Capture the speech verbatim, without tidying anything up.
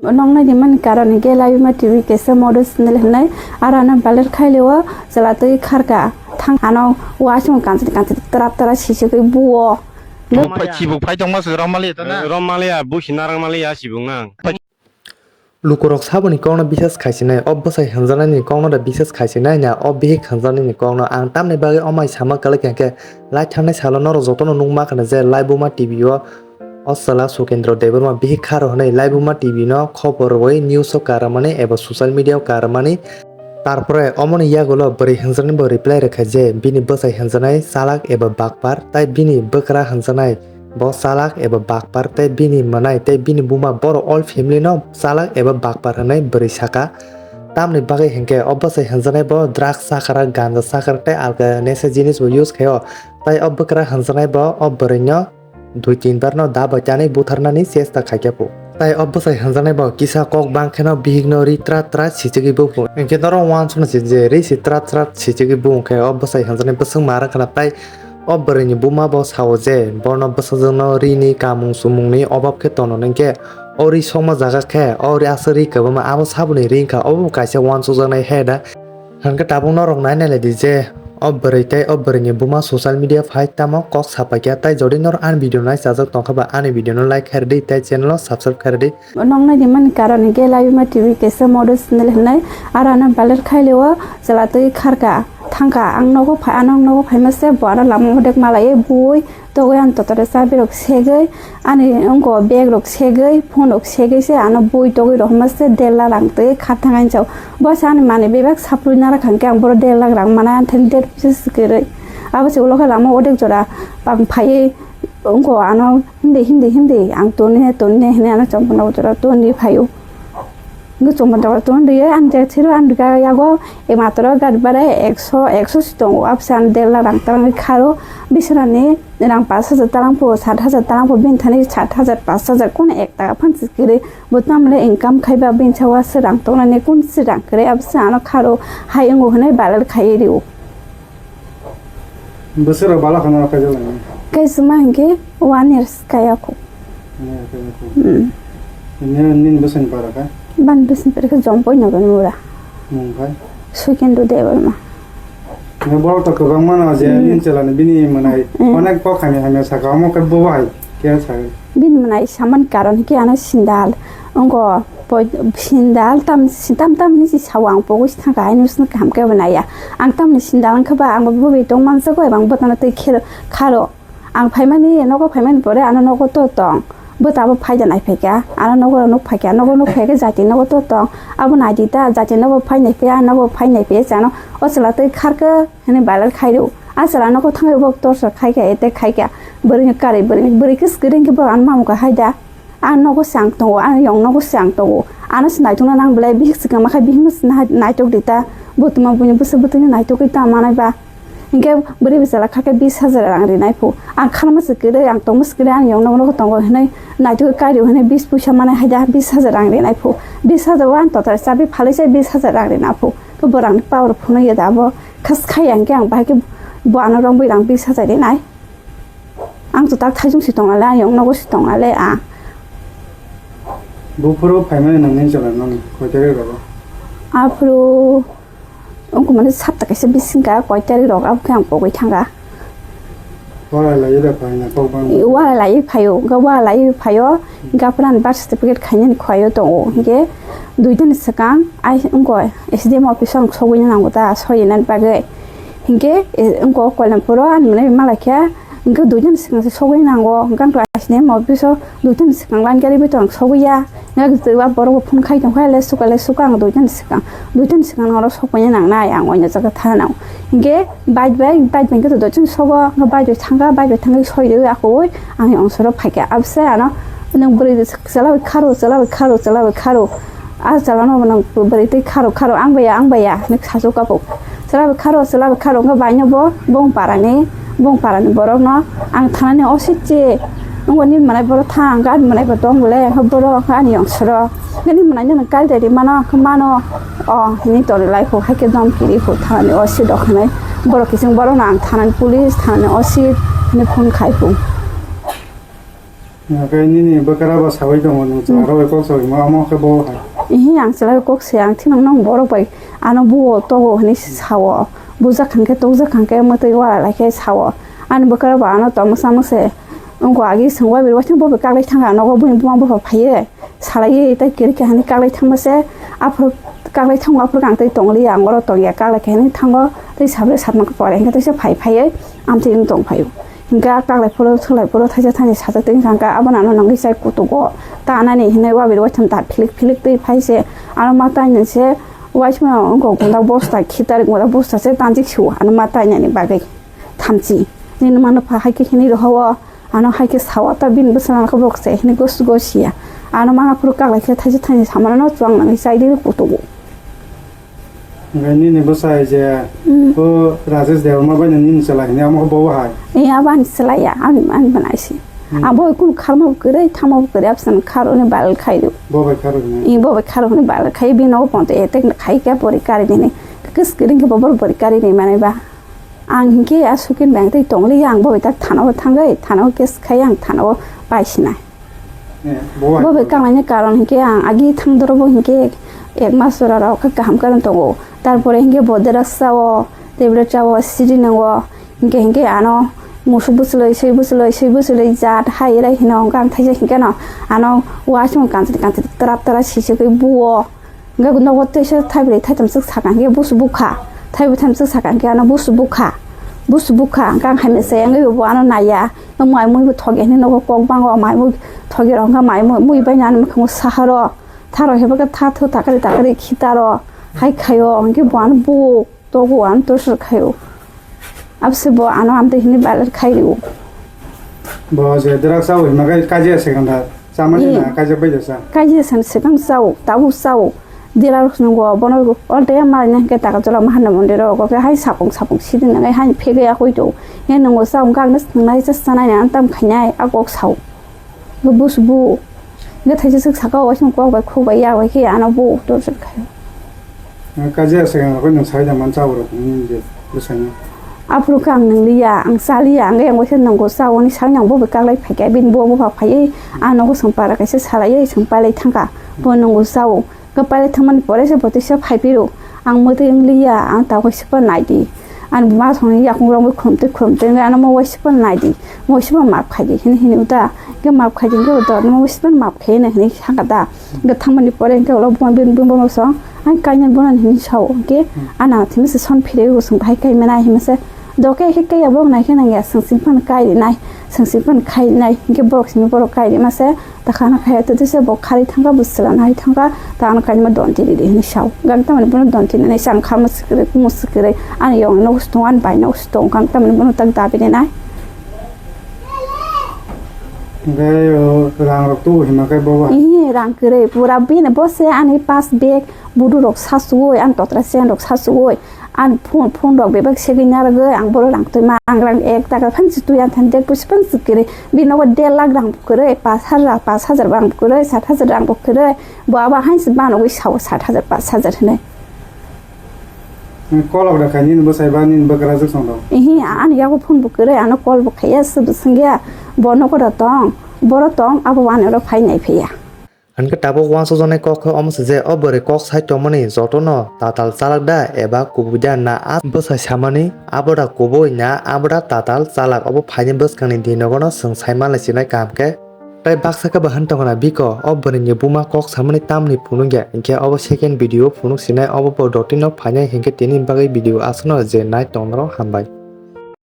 Noknai ni mani karon hwnkhe Laibuma T V kaisa model channel hwnwi aro ano viral khailio chwla twi kharka thang ano uaisukmung kanchwlwi kanchwlwi twrap twrap sisugwi buo. Buk phai chibuk phai tongma se romali ta na. Romali ya, busi narang mali ya, sibuk nang. Lukurok saboni kokno bisas khaisinai, o bwsai hwnjaknaini kokno da bisas khaisinai na, o bihik hwnjaknaini kokno ang tamni bagwi omai sama kwlai kha hwnkhe, lai thangnai salo norok jotono nukma khna je Laibuma T V o o chwla Sukendra Debbarma bihik kharo hwnwi Laibuma T V no khobor rwui news o karwmani eba social media o karwmani. Tarpore omoni yagulo bwrwi hwnjaknai bo reply rwkha je bini bwsai hwnjaknai chalak eba bakpar, tai bini bwkra hwnjaknai bo chalak eba bakpar tei bini mwnai tei bini buma borok all family no chalak eba bakpar hwnwi bwrwi saka. Tamni bagwi hinkhe o bwsai hwnjaknai bo drugs chakra, ganja chakra tei alka nesa jinis bo use khaio. Tai o bwkra hwnjaknai bo o bwrwino dui tin bar no da bai chanwi butharnani chesta khaikha phu. Tai o bwsai hwnjaknai bo kisa kok bang kheno bihikno ri trat trat sichigwi bo phu. Hinkhe norok uansukna se je ri si trat trat sichigwi bo hinkhe o bwsai hwnjaknai bwswk ma rwkha na tai O bwrwini buma bo sao je, bono bwsajwkno rini kamung chumungni obab khe tono hwnkhe, o ri sokma jaga khe, o ri aswk ri kwbangma abo saboni ri wngkha, obo kaisa uansukjaknai he da. Hwnkhe tabuk norok nai nai lai di je, o bwrwi tei o bwrwini buma social media phai tamo kok sapai kha, tai jodi norok ani video nai chajak tongkha ba ani video no like khairdi tei channel o subscribe khairdi. Noknai ni mani karon hwnkhe Laibuma T V kaisa model channel hwnwi aro ano viral khailio chwla twi kharka thangkha. Ang nogo phai, ano nogo phaima se bo ano lama odek malaiwi bui togwi ani totore chabi rok segwi ani wngko bag rok segwi phone rok segwi se ano bui togwi rohorma se der lakh rang twi kharthang ani chao. Bo se ani manwi bebak saplui narakha hwnkhe ang boro der lakh rang manai ani thani der pisa se kwrwi. Abo se ulo khe lama odek jora bang phaiwi wngko ano hindi hindi hindi ang toni he toni he hinwi ano chompon rok jora toni phaio. Hwnkhe chompon rok toni rwi ang je thero ang rwkha yago e matro gari bhara ekso ekso si tongo abse ang der lakh rang tarang kharo bisonani rang pash hajar tarang pho sat hajar tarang pho bini thani sat hajar pash hajar kono ek taka phan si kwrwi bo tamle income khaiba bini sawa se rang tongnani kun si rang kwrwi abse ano kharo hai wngo hinwi viral khaiwi rio. Bwswk rok bala khana rok kaijaknai? Kaisa ma hinkhe one years kaya kho. One year kaya kho. Hmm. Nini, nini bwswkni para kha? Bani bwswkni para khe Jompoi Nagarni ura. Mung khai? Sukendra Debbarma. Nini borok to kwbangma no je Hmm. nini chwla ni bini mwnai Hmm. onek kok hamya hamya saka omo khe bo hai khe sa. Bini mwnai samani karon hinkhe ano sindal. Wngkha poi-, sindal tam, tam, tam hinwi se sao ang pogwi se thangkha, haino se kaham khe bo naiya. Ang tamni sindal wngkha ba, ang bo bwbwi tong manjago, eba ang bwtano twi khero, kharo. Ang phaimani, nogo phaimani pore ano nogo to tong. Bwta bo phaida naiphaikha, ano nogo nuk phaikha, nogo nuk phaikha jati nogo to tong. Abo naidi ta, jati nogo phai naiphai, ano nogo phai naiphai se ano o chwla twi kharkha hinwi viral khairw. A chwla nogo thangwi bo torchor khaikha, attack khaikha. Bwrwini karwi, bwrwini, bwrwi khe swkang khe bo ano mamukha haida. Ang nogo se ang tongo, ang yong nogo se ang tongo. Ano se naitokna nang belai, bihik se kwma khe bihikno se nai-, naitok di ta. Bo tuma buini bwswk bwtwino naitogwi ta manai ba. Hinkhe bwrwi bwsala kha khe bis hajar rang rinai phu. Ang khanma se kwrwi, ang tongma se kwrwi, ang yong nogo nogo tongo hinwi naitogwi kairio hinwi bis puisa manai hai da, bis hajar rang rinai phu. Bis hajar o ang total chabi phalwi se bis hajar rang rina phu. Khe bo rangni power phunukya da bo. Khas khai ang khe ang bahai khe bo ano rwngwi rang bis hajar rinai. Ang to tak thaijung si tong nale, ang yong nogo si tong nale, a. Buphuru phaimani nangni chwla nang koi tarik rogo? Aphuru wngkha mane sapta kaisa bising ka koi tarik rok, abo khe ang pogwi thanga. Walai lai da phaina kok bang. Walai lai phaio, ga walai lai phaio, ga pran birth certificate khainani khwaio tongo, hinkhe duitani swkang ai wngkha S D M office o ang sogwi nango ta, soinani bagwi. Hinkhe, e, wngkha Koilampuro ani mwnai malai khe, hinkhe duitani swkang se sogwi nango, hinkhe ang class nine office o duitani swkang line gari bai tong sogwi ya, hinkhe wa borok bo phone khai tong kha, le suka, le suka, ang duitani swkang, duitani swkang norok sokphaina nangnai, ang oino jaga thana nango. Hinkhe bike bai, bike bai hinkhe duitani sogo, hinkhe bike bai thangkha, bike bai thangwi soi rwi akhoi, ang ongsoro phaikha, abse ano nwng bwrwi chwla bai kharo, chwla bai kharo, chwla bai kharo. A chwla no bono bwrwi twi kharo kharo ang baya ang baya hinwi sasu kapo. Chwla bai kharo chwla bai kharo wngkha bai no bo bong para ni bong para ni borok no ang thana ni osi che wngbo ni mwnai borok thang ga mwnai bo tong bole wngkha borok wngkha ani yong soro nini mwnai no kal dai ri mano wngkha mano o hinwi toni lai kho hai khe dom kiri kho thana ni osi dok hinwi borok kiching borok no ang thana ni police thana ni osi hinwi phone khai kho. Hwnkhe nini bwkra bo sawi tongo, nwng chwla rok bai kok sawi ma, omo khe bo hai. Ihi ang chwla bai kok se, ang thino nwng borok bai ano buo togo hwnwi sao. Bujak hwnkhe tokjak hwnkhe mwtwi wara lai khe sao. Ani bwkra bo ano tongmwsa mwse wngkha, agi swngwi bai waithang bo bai kaklai thangkha nogo, buini buma bupha phaiwi salaiwi tei kwrwi khe hwnwi kaklai thangma se. Aphuru kaklai thango, aphuru khe ang tei tonglia, ang oro tongya, kaklai khe hwnwi thango tei sabre satma khe pore hwnkhe teisa phai phaiwi amtwi wng tong phaio. Hingke a kaklai phuru, thwlai phuru, thaisa thaini sajak twi wngkha, hingke abono ano nangwi chai kutugo. Ta nani hinui wabiri waitham ta philik philik twi phai se. Ano ma tainani se waisma wngkha gundak bosta, khitarik gundak bosta se tanjik sio, ano ma tainani bagwi thamchi. Nini mano pha hai khe hinui roho o, ano hai khe sao ta bini bwsala khe borok se hinui gos gos ya. Ano ma phuru kaklai khe thaisa thaini samano no chuang nangwi chai di kutugo. Hingke nini bwsai je, hmm, o Rajesh Debbarma bai nini chwla hini, amo bo hai? Ee, abo ani chwla ya, ani, ani bwnaisi. Hmm. Ang bo kunu kharma bo kwrwi, thangma bo kwrwi, absani kharo ni balal khai do. Bo bai kharo ni? Ee, bo bai kharo ni balal khai, bini nogo ponto etek khai khe bori kari nini. Kis kiring khe bo bor bori kari ni mane ba. Ang hingke a sukin bang tei tongli ang bo bai tak thana o thangwi, thana o case khai ang thana o pai sinai. Eh, bo bai. Bo bai kanglaini karon hinkhe ang agi thangdoro bo hinkhe ek mas jora rok khe kaham karon tongo. Tarpore hinkhe bo dera sao, tablet sao, siri nango. Hinkhe hinkhe ano musuk bwchwlwi, swi bwchwlwi, swi bwchwlwi jat hai rai hino hwnkhe ang thaisa hinkhe no ano uaisukmung kanchwlwi kanchwlwi twrap twrap sisugwi buo. Hingke nogo teisa thaibrwi thaitham swk sakha hingke busu bukha. Thaibrwi thaitham swk sakha hingke ano busu bukha. Busu bukha hingke ang hai mese wngwi bo ano naiya. Nwng mai mui bo thoge hinwi nogo kok bango mai mui thoge rok hingke mai mui, mui bai nani mwkhango saharo. Tharo hebo khe tha thu takari takari khitaro. Hai khaio hingke bo ano buk. Togo ang torchor khaio. Abse bo ano amtwi hini baler khai rio. Bo je drugs abo hima kai kaje second da. Chamani na kaje bai jasa. Kaje san second sao, tabuk sao. Dera rok nungo bono already mari na ke taka jola mahanna mondir ro ko ke hai sapung sapung sidi na hai phege ya koi to. He nungo sao gak na nai sa sanai na tam khainai a kok sao. Bo busu bu. Hingke thaisa swk saka o waisung kok bai khuk bai yak bai khe ano bo torchor khaio. Kaje aswk ang rokoi nwng sai da man cha borok nini je bwsano. Aphuru khe ang nwngliya, ang chaliya, ang yang waisa nwngo cha oni sai nang bo bai kaklai phaikha, bini bo bupha phaiwi ang nogo chwng para kaisa salaiwi chwng pailai thangkha, bo nwngo chao. Hwnkhe pailai thangmani pore se bo teisa phaiphiro, ang mwtwi wngliya, ang tabuk se phano naidi. Ani buma songni yakung rok khulumtwi khulumtwi wngwi ano mo waisa phano naidi, mo waisa phano maap khaidi hinwi hinwi uta, hwnkhe maap khaidi hwnkhe uta, mo waisa phano maap khaiyano hinwi sakha da. Hwnkhe thangmani pore hwnkhe ulo buma bini buma song, "Ang kainani bono," hinwi sao, hwnkhe, "Ano thimi se son phirwi bo chwng bahai kai mano," hinwi se, "Doke khe kaiya borok nai khe nangya, chwng simi phano kai rinai, chwng simi phano khai rinai," hwnkhe borok simi borok kai rima se. Ta khana khai to tisa bo khari thangka, bo chwla nai thangka, ta ano kainma don tini di hinwi sao. Gak tamani bono don tini nai sang kharma sikre, kumu sikre, ani yong no stongo, ani bai no stongo, gak tamani bono tak dabi ni nai. Hingke o rang rok tubu hima khe bo ba? Ihi rang kwrwi, pura bini bo se ani pass bag, budu rok sa suwoi, ani totra chen rok sa suwoi. Ang phone, phone rok bebak segwi narwgwi ang borok rang twi ma, ang rang ek taka phan si twi ang than dek pusi phan si kwrwi. Bini nogo der lakh rang bo kwrwi, pash hajar, pash hajar rang bo kwrwi, sat hajar rang bo kwrwi. Bo abo hain si banogwi sao sat hajar, pash hajar hinwi. Kolok da khai nini bwsai ba nini bwkrajwk song rok? Ihi, ani yago phone bo kwrwi, ano call bo khaiya, se bo swngya. Bo nogo da tong, boro tong, abo ani oro phai nai phiya. Hwnkhe tabuk uansukjaknai kok khe omo se je o bwrwi kok sai tongmani jotono tatal chalak da eba kubui da na a bwsai samani abo da kubui na abo da tatal chalak, obo phaini bwskangni dinogono chwng sai manlai sinai kaham khe. Tei baksa khe bo hwn tongkha na biko o bwrwini buma kok samani tamni phunukya, hinkhe obo second video phunuk sinai obo bo dotino phainai hinkhe tini bagwi video aswkno je nai tongnorok hambai.